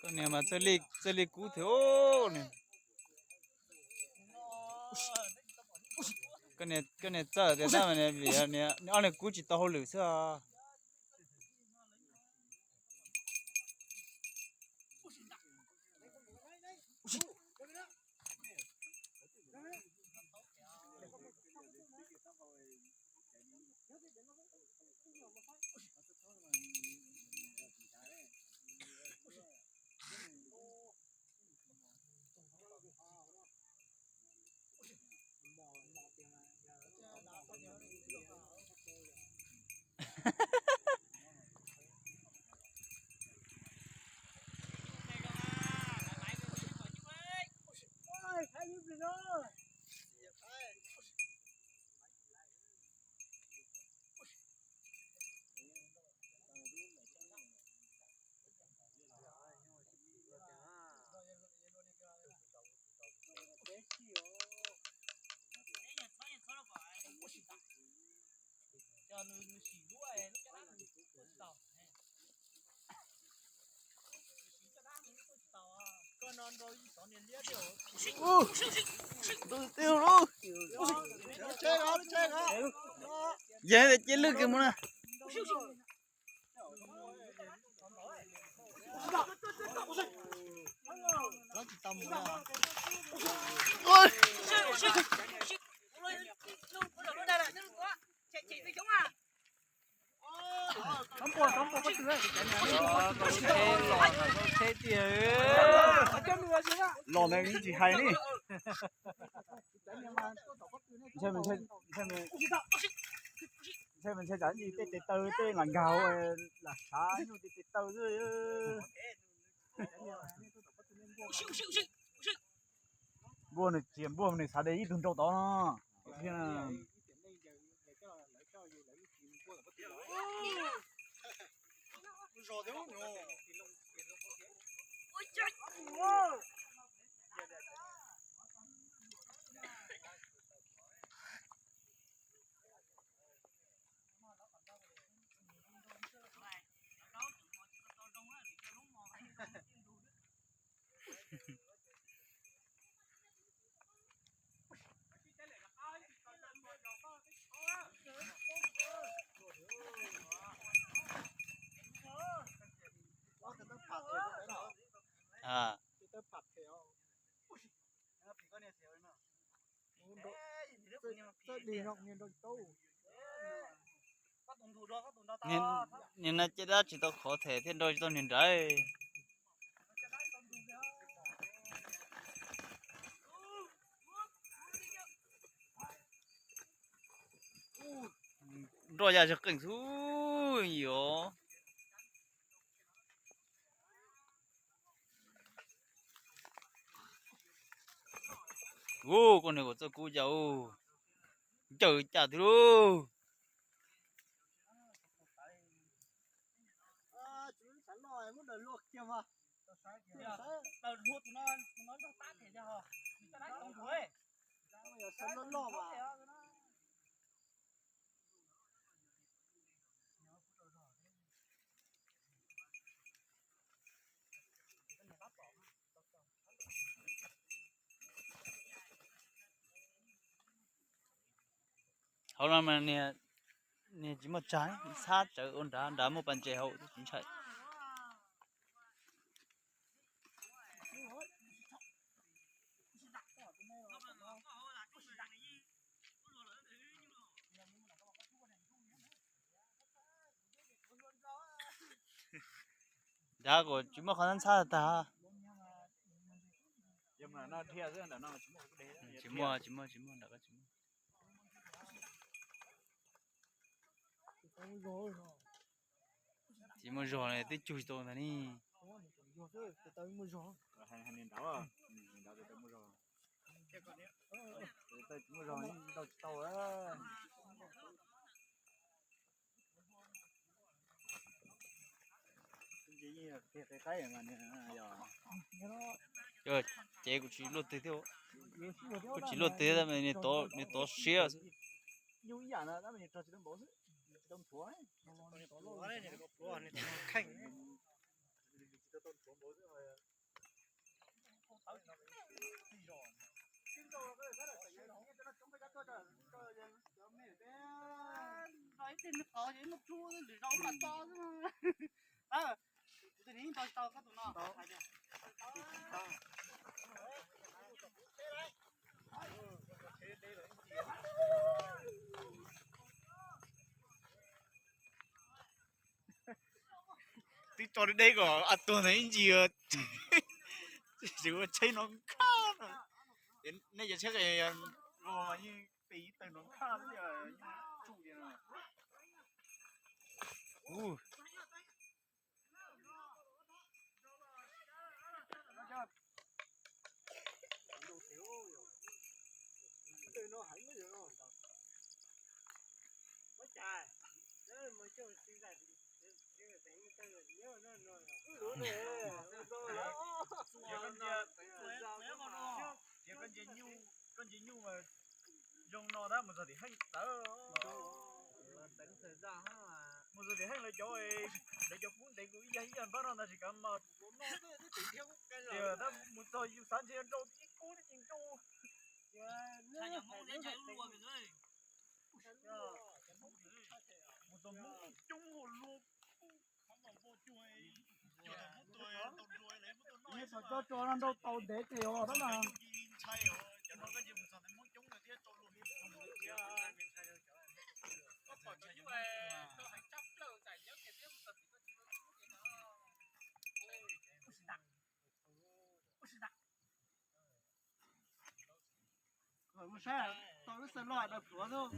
Koj niag mas txawj li kub thiab. Koj niag txawj tias tab mas vim ob niag kub tsis tau hauj lwm xwb os. Yog cia lwj kiag mus na. Los ntawd tsis hais li. Ntshe mas ntshe tsam ib ntsis tej tes taw tej lam nkag lam sav nyuj tej tes taw xwb. Npuaj nws txias npuaj nws xav de ib tug nrau tod no. Niag no caj dab tsis tau khov them thiaj nrau tsis tau niag nrad. Nroj ya zog qeej xwb yos. Ub, koj niag kuv txoj kub cas ub, ncaws cas twg lauj. Hauv no mas niag tsis muaj tsag, txhab tsawv ua nrad, nrad muaj pas ntses hauv tsis ntshai. Nrad kuj tsis muaj qhov ntxhab tag. Tsis muaj, tsis muaj, tsis muaj, nram ko tsis muaj. Tsis muaj zog ne, twb cug tsis tau ntag ne. Muaj zog, muaj zog, tsis tau. Ces kuv tsis luaj twg thiab, kuv tsis luaj twg, nws tov siab xwb. Twb tso deb deb kom a tuag ntawd ib ntsis, tsis ua tsheb no khaj. Nej cov tsheb yeej pis tawg no khaj thiab, yeej tsuj li no. Ces koj nce nyuj mas zoo no tab mus txog tim heej tawv. Mus txog tim heej lawv cov, lawv cov kub ntev kuv ib yag ib yag npab no ntag tsis kav mas. Tias tab mus txog yus xav ntshe nrau ib kub tib ce nrau. Mus txog Hmoob coob ua luaj. Neb tau coj tso no nrau tau ntev ces os tab mas. Mus saib tau lub xav loj dawb pluav xwb.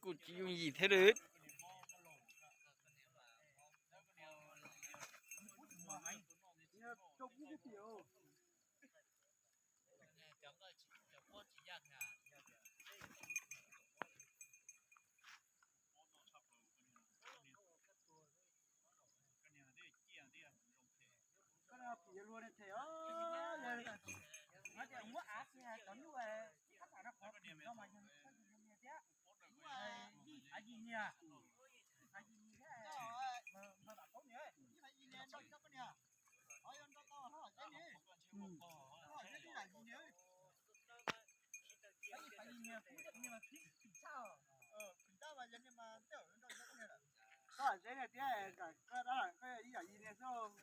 Kuj tsis yooj yim thiab li. Koj pim luag ne them os, tias muab av txias cov nyuj, qhov pim no mas yog thiab. Av yim niag, av yim niag thiab, mas vam paub niag, av yim niag nrau cov koj niag, qhov yuav nrau tau hlob zeb ne, hlob zeb twb vam yim niag. Koj yog niag thiab, koj ib yam yig niag xwb.